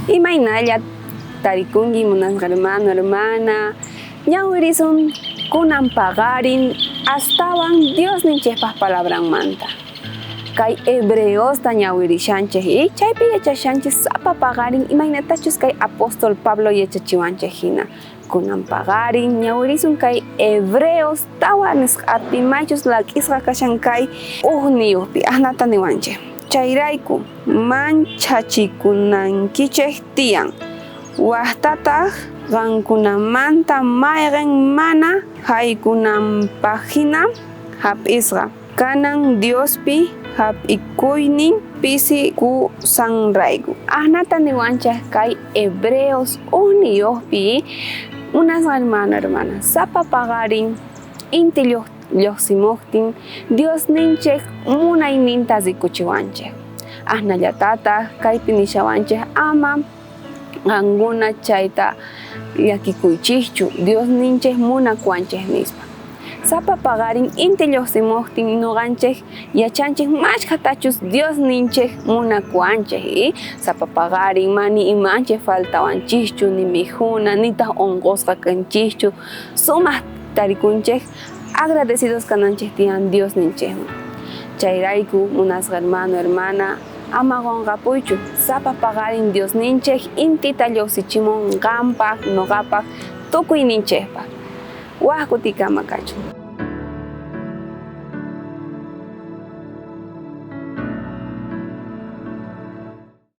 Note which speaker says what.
Speaker 1: Imaynalla tarikunki munasqa hermano, hermana, ñawirisun kunan paqarin astawan Diosninchejpaj palabranmanta. Kay Hebreosta ñawirishanchej y chaypi yachashanchej sapa paqarin imaynatachus kay apóstol Pablo yachachiwanchej hina. Kunan paqarin ñawirisun kay Hebreos 4 nisqapi maychus lak'isqa kashan kay ujniyojpi ajnata niwanchej. Chayrayku manchachikunankichej tiyan, wajtataj qankunamanta mayqen mana jaykunanpajjina jap'isqa kanan Diospi jap'ikuynin pisikusqanrayku. Ajnata niwanchej kay Hebreos ujniyojpi munasqa hermano, hermana, sapa paqarin inti llojsimojtin Diosninchej munayninta rikuchiwanchej. Ajnallatataj kaypi nishawanchej ama qankuna chayta llakikuychejchu, Diosninchej munakuwanchej nispa. Sapa paqarin inti llojsimojtin noqanchej yachanchej mashkhatachus Diosninchej munakuwanchej y sapa paqarin mani imanchej faltawanchejchu, ni mikhuna, nitaj onqosqa kanchejchu, sumaj tarikunchej, agradecidos kananchej tiyan Diosninchejman. Chayrayku munasqa hermano, hermana, ama qonqapuychu, sapa paqarin Diosninchej intita llojsichimun qanpaj, noqapaj, tukuyninchejpaj. Waj kutikama kachun.